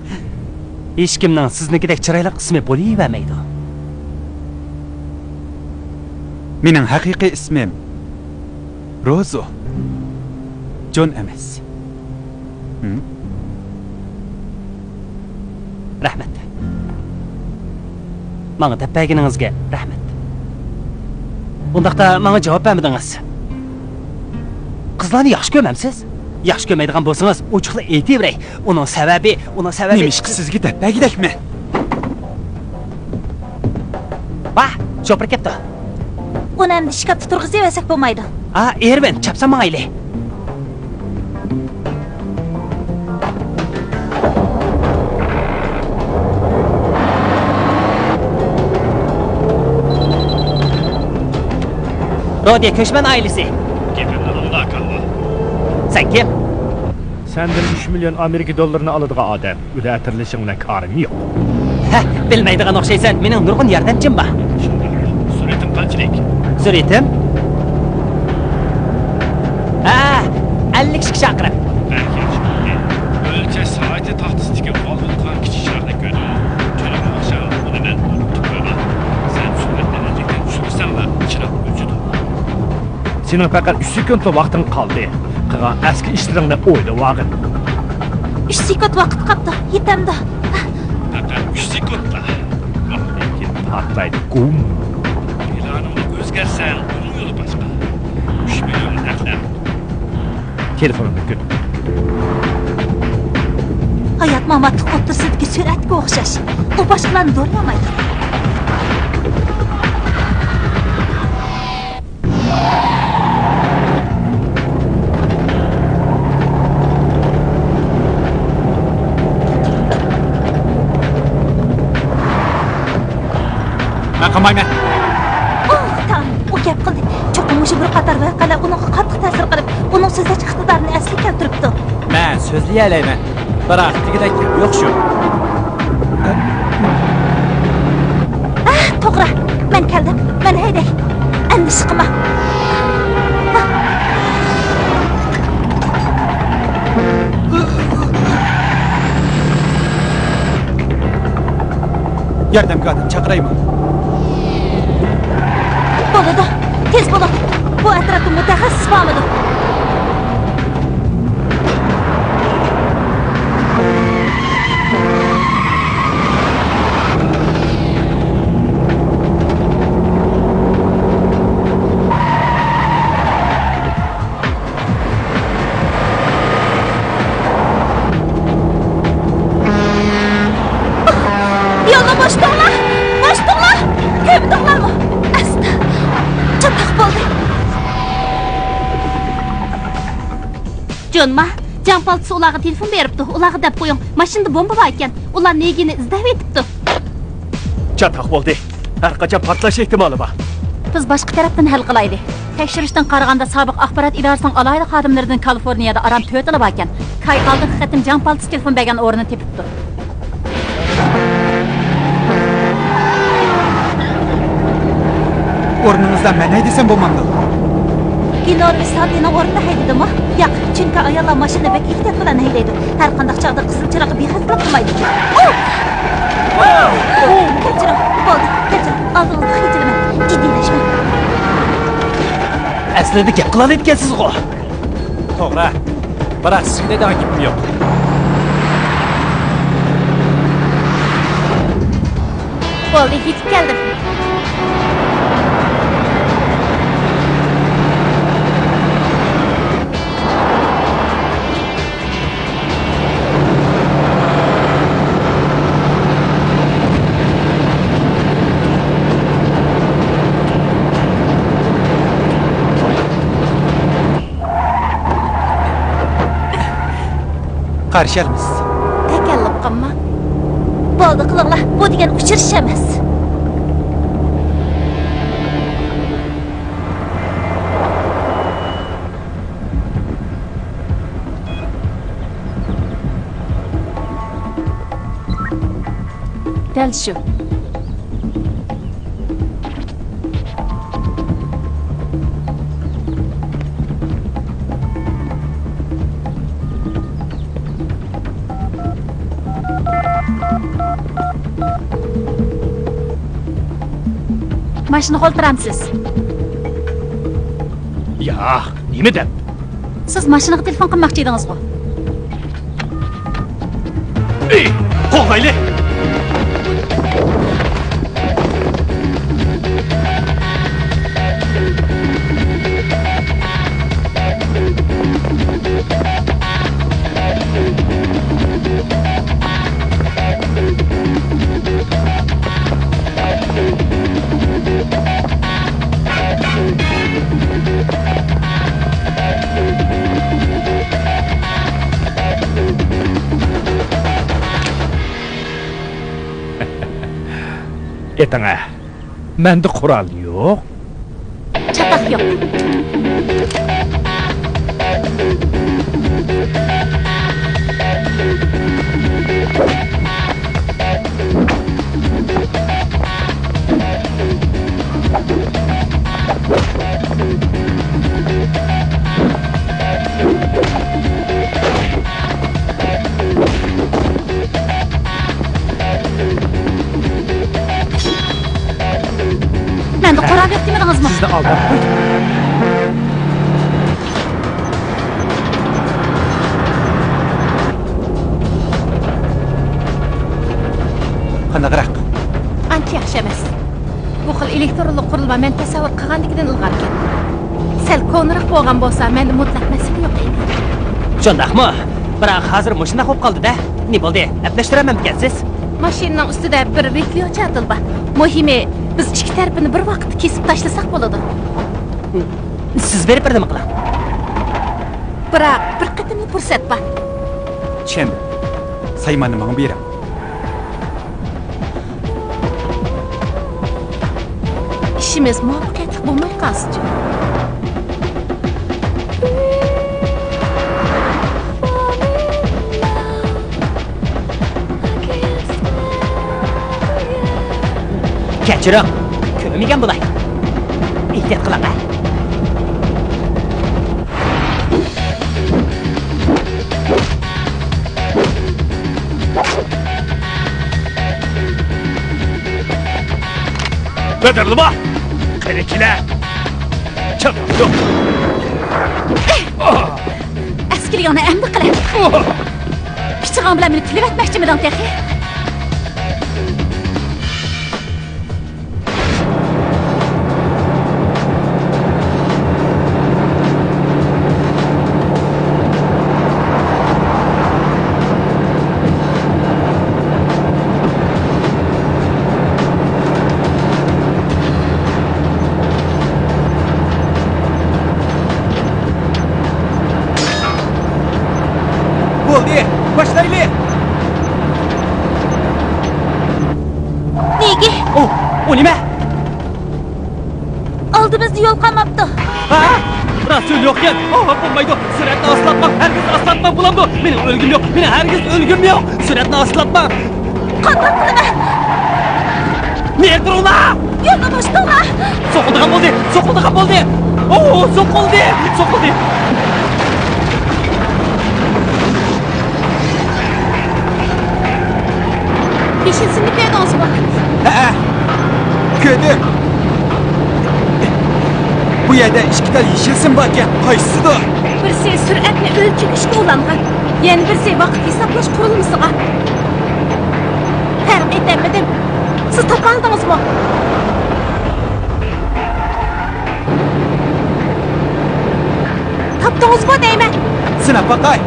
ھېچكىمنىڭ سىزنىڭكىدەك چىرايلىق ئىسمى بولۇۋەرمەيدۇ. مېنىڭ ھەقىقىي ئىسمىم روزو. جون ئەمەس. ھىم؟ رەھمەت. ماڭا دەپ بەرگىنىڭىزگە رەھمەت. ئۇنداقتا ماڭا جاۋاب بەرمىدىڭىز. قىزلارنى ياخشى كۆرمەمسىز؟ ياخشى كۆرمەيدىغان بولسىڭىز، ئوچۇقلا ئېيتىۋېرەي. ئۇنىڭ سەۋەبى، ئۇنىڭ سەۋەبى. نېمىشقا سىزگە دەپ بەرگۈدەكمەن؟ ۋاھ، شوپۇر كەپتۇ. ئۇنى ئەمدى ئىشكاپتا تۇرغۇزۇۋەرسەك بولمايدۇ. ئا، ئېرۋىن، چاپسان ماڭايلى. رودى، كۆچمەن ئائىلىسى. گېپىمنى ئاڭلا، كاللا. سەن كىم؟ سەندىن ئۈچ مىليون ئامېرىكا دوللىرىنى ئالىدىغان ئادەم. ئۆلە ئەتىرلىشىڭ بىلەن كارىم يوق. ھە، بىلمەيدىغان ئوخشايسەن، مېنىڭ نۇرغۇن ياردەمچىم بار. شۇنداق. سۈرئىتىڭ قانچىلىك؟ سۈرئىتىم؟ ھە، ئەللىك ئىككى چاقىرىم. بەك ياخشى بولدى. ئۆلچەش سائىتى تاختىسىدىكى ئالۋىلقان كىچىك چىراغنى كۆردۈڭمۇ؟ تۈنۈگۈن ئاخشام ئۇنى مەن ئۇنتۇپ قويغان. سەن سۈرئەتنى ئەنجىكتىن چۈشۈرسەڭلا، چىراغ ئۆچىدۇ. سېنىڭ پەقەت ئۈچ سېكۇنتلا ۋاقتىڭ قالدى. قىلغان ئەسكى ئىشلىرىڭنى ئويلىۋالغىن. ئۈچ سېكۇنت ۋاقىت قاپتۇ. يېتەمدۇ؟ پەقەت ئۈچ سېكۇنتلا. ۋاقتىڭ كېلىپ پارتلايدۇ، گۇم. پىلانىڭنى ئۆزگەرتسەڭ، ئۇنىڭ يولى باشقا. ئۈچ مىليون نەقلەر. تېلېفونۇمنى كۆتۈر. ھايات-ماماتلىق ئوتتۇرىسىدىكى سۈرئەتكە ئوخشاش. ئۇ باشقىلارنى دورىيالمايدۇ. مەن قىلمايمەن. ئوھ، تاڭ، ئۇ گەپ قىلدى. چوقۇم مۇشۇ بىر قاتار ۋەقەلەر ئۇنىڭغا قاتتىق تەسىر قىلىپ، ئۇنىڭ سۆزلەش ئىقتىدارىنى ئەسلىگە كەلتۈرۈپتۇ. مەن سۆزلىيەلەيمەن، بىراق دېگۈدەك گەپ يوق شۇ. ئاھ، توغرا، مەن كەلدىم، مەن ھەيدەي. ئەندىشە قىلما. ياردەمگە ئادەم چاقىرايمۇ؟ بولىدۇ، تېز بولۇڭ. بۇ ئەتراپتا مۇتەخەسسىس بارمىدۇ؟ يولنى بوشىتىڭلار! بوشىتىڭلار! كۆمدۈڭلارمۇ؟ ئەستا! چاتاق بولدى! جون ما، جاڭ پالتىسى ئۇلارغا تېلېفون بېرىپتۇ. ئۇلارغا دەپ قويۇڭ، ماشىنىدا بومبا بار ئىكەن. ئۇلار نېگىنى ئىزدەۋېتىپتۇ. چاتاق بولدى. ھەر قاچان پارتلاش ئېھتىمالى بار. بىز باشقا تەرەپتىن ھەل قىلايلى. تەكشۈرۈشتىن قارىغاندا، سابىق ئاخبارات ئىدارىسىنىڭ ئالاھىدە خادىملىرىدىن كالىفورنىيەدە ئاران تۆتىلا باركەن. كاي ئالدىنقى قېتىم جاڭ پالتىسى تېلېفون بەرگەن ئورۇننى تېپىپتۇ. ئورنىڭىزدا مەن ھەيدىسەم بولمامدۇ؟ گېنورۋ سابىنىڭ ئورنىدا ھەيدىدىمۇ؟ ياق، چۈنكى ئاياللار ماشىنىنى بەك ئېھتىيات بىلەن ھەيدەيدۇ. ھەر قانداق چاغدا قىزىل چىراغقا بىخەتەرلىك قىلمايدۇ. ئۇھ! كەچۈرۈڭ، بولدى، كەچۈرۈڭ. ئالدىڭىزغا خىجىلمەن، جىددىيلەشمەڭ. ئەسلىدە گەپ قىلالايدىكەنسىزغۇ؟ توغرا. بىراق سىزگە دەيدىغان گېپىم يوق. بولدى، يېتىپ كەلدىم. قارشى ئالىمىز. تەكەللۇپ قىلما. بولدى، قىلىڭلار. بۇ دېگەن ئۇچرىشىش ئەمەس. دەل شۇ. ماشىنىغا ئولتۇرامسىز؟ ياق، نېمە دەپ؟ سىز ماشىنىغا تېلېفون قىلماقچى ئىدىڭىزغۇ؟ ئېي، قوغلايلى! ئېتىڭە. مەندە قورال يوق. چاتاق يوق. مەندە قورال يوق دېمىدىڭىزمۇ؟ سىزنى ئالداپ قويدۇم. قانداقراق؟ ئانچە ياخشى ئەمەس. بۇ خىل ئېلېكترونلۇق قۇرۇلما مەن تەسەۋۋۇر قىلغاندىكىدىن ئىلغاركەن. سەل كونىراق بولغان بولسا، مەندە مۇتلەق مەسىلە يوق ئىدى. شۇنداقمۇ؟ بىراق ھازىر مۇشۇنداق بولۇپ قالدى-دە. نېمە بولدى؟ ئەپلەشتۈرەلمەمدىكەنسىز؟ ماشىنىنىڭ ئۈستىدە بىر ۋىدېو چاتىل بار. مۇھىمى، بىز ئىككى تەرىپىنى بىر ۋاقىتتا كېسىپ تاشلىساق بولىدۇ. سىز بېرىپ بىردەم قىلىڭ. بىراق، بىر قېتىملا پۇرسەت بار. چەن، سايماننى ماڭا بېرىڭ. ئىشىمىز مۇۋەپپەقىيەتلىك بولماي قالسىچۇ؟ كەچۈرۈڭ، كۆرمىگەن بولاي. ئېھتىيات قىلىڭ، ھە. بەدەرلىما! قېنى كېلە! چاپاق يوق! ئەسكىلىگىڭنى ئەمدى قىلە! پىچىقىڭ بىلەن مېنى تىلىۋەتمەكچىمىدىڭ تېخى؟ بولدى، باشلايلى! نېگى؟ ئۇ، ئۇ نېمە؟ ئالدىمىزدا يول قالماپتۇ. ھە؟ راست يول يوقكەن. ئاۋۇ بولمايدۇ. سۈرئەتنى ئاستىلاتماڭ. ھەرگىز ئاستىلاتماڭ. بولامدۇ؟ مېنىڭ ئۆلگۈم يوق. مېنىڭ ھەرگىز ئۆلگۈم يوق. سۈرئەتنى ئاستىلاتماڭ. قانداق قىلىمەن؟ نېرى تۇرۇڭلار! يولنى بوشىتىڭلار! سوقۇلىدىغان بولدى. سوقۇلىدىغان بولدى. ئوو، سوقۇلدى. سوقۇلدى. يېشىل سىمنى كۆردىڭىزمۇ؟ ھەئە، كۆردۈم. بۇ يەردە ئىككى تال يېشىل سىم باركەن، قايسىدۇر؟ بىرسى سۈرئەتنى ئۆلچىگۈچكە ئۇلانغان، يەنە بىرسى ۋاقىت ھېسابلاش قۇرۇلمىسىغا. پەرق ئېتەلمىدىم. سىز تاپالىدىڭىزمۇ؟ تاپتىڭىزمۇ دەيمەن. سىناپ باقاي.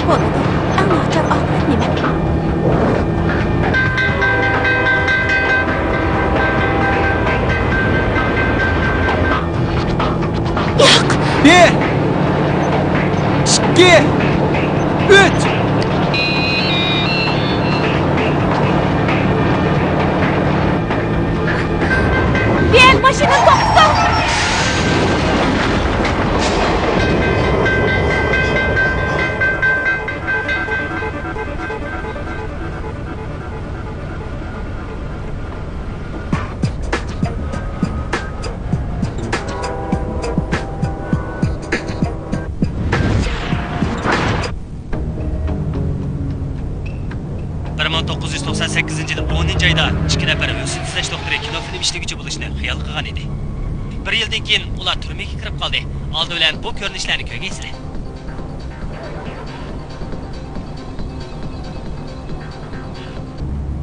بولىدۇ. ئەڭ ناچار ئاقىۋەت نېمە؟ ياق. بىر، ئىككى، ئۈچ. بىر ماشىنىنى توختىتىڭ! بىر مىڭ توققۇز يۈز توقسان سەككىزىنچى يىل ئونىنچى ئايدا ئىككى نەپەر ھۆسن ئىزدەش دوختۇرى كىنو فىلىم ئىشلىگۈچى بولۇشنى خىيال قىلغان ئىدى. بىر يىلدىن كېيىن ئۇلار تۈرمىگە كىرىپ قالدى. ئالدى بىلەن بۇ كۆرۈنۈشلەرنى كۆرگەيسىلەر.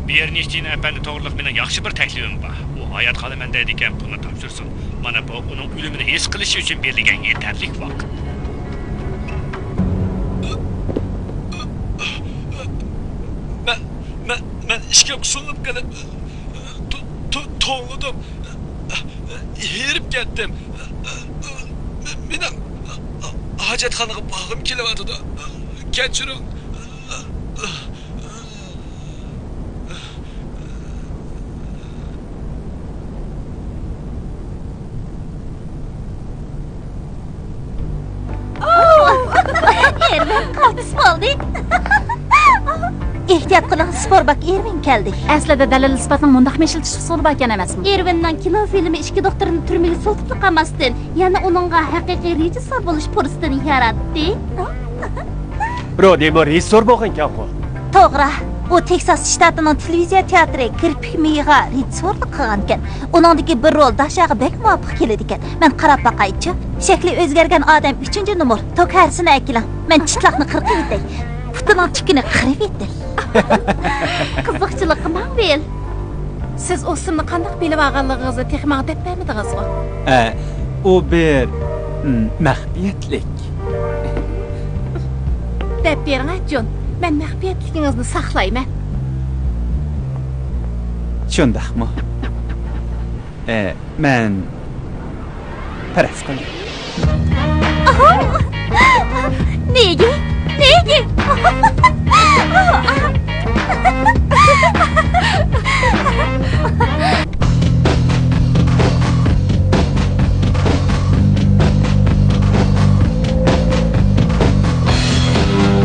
بېرنىشتىن ئەپەندى توغرۇلۇق مېنىڭ ياخشى بىر تەكلىپىم بار. ئۇ ھايات قالىمەن دەيدىكەن، پۇلنى تاپشۇرسۇن. مانا بۇ ئۇنىڭ ئۆلۈمىنى ھېس قىلىشى ئۈچۈن بېرىلگەن يېتەرلىك ۋاقىت. مەن، مەن، مەن ئىشكەمگە سولىنىپ قېلىپ، تو-، تو-، توڭلىدىم. ھېرىپ كەتتىم. مېنىڭ ھاجەتخانىغا بارغۇم كېلىۋاتىدۇ. كەچۈرۈڭ. قالدى. ئېھتىيات قىلىڭ، سپورباك ئىرۋىن كەلدى. ئەسلىدە دەلىل ئىسپاتنىڭ مۇنداقمۇ ئىشلىتىش ئۇسۇلى باركەن ئەمەسمۇ؟ ئىرۋىننىڭ كىنو فىلىمى ئىككى دوختۇرنى تۈرمىگە سولىتىپلا قالماستىن، يەنە ئۇنىڭغا ھەقىقىي رېژىسسور بولۇش پۇرسىتىنى ياراتتى. رودىمۇ رېژىسسور بولغانكەنغۇ؟ توغرا. ئۇ تېكساس شتاتىنىڭ تېلېۋىزىيە تىياتىرى گىرپىك مېيىغا رېژىسسورلۇق قىلغانىكەن. ئۇنىڭدىكى بىر رول داشاغا بەك مۇۋاپىق كېلىدىكەن. مەن قاراپ باقايچۇ. شەكلى ئۆزگەرگەن ئادەم ئۈچىنچى نومۇر. توك ھەرىسىنى ئەكېلىڭ. مەن چىتلاقنى قىرقىۋېتەي. پۇتىنىڭ تۈكىنى قىرىۋېتەي. قىزىقچىلىققا ماڭ بىل. سىز ئۇ سىرنى قانداق بىلىۋالغانلىقىڭىزنى تېخى ماڭا دەپ بەرمىدىڭىزغۇ؟ ئە، ئۇ بىر، م، مەخپىيەتلىك. دەپ بېرىڭە، جون. مەن مەخپىيەتلىكىڭىزنى ساقلايمەن. شۇنداقمۇ؟ ئە، مەن پەرەز قىلدىم. نېگە؟ نېگە؟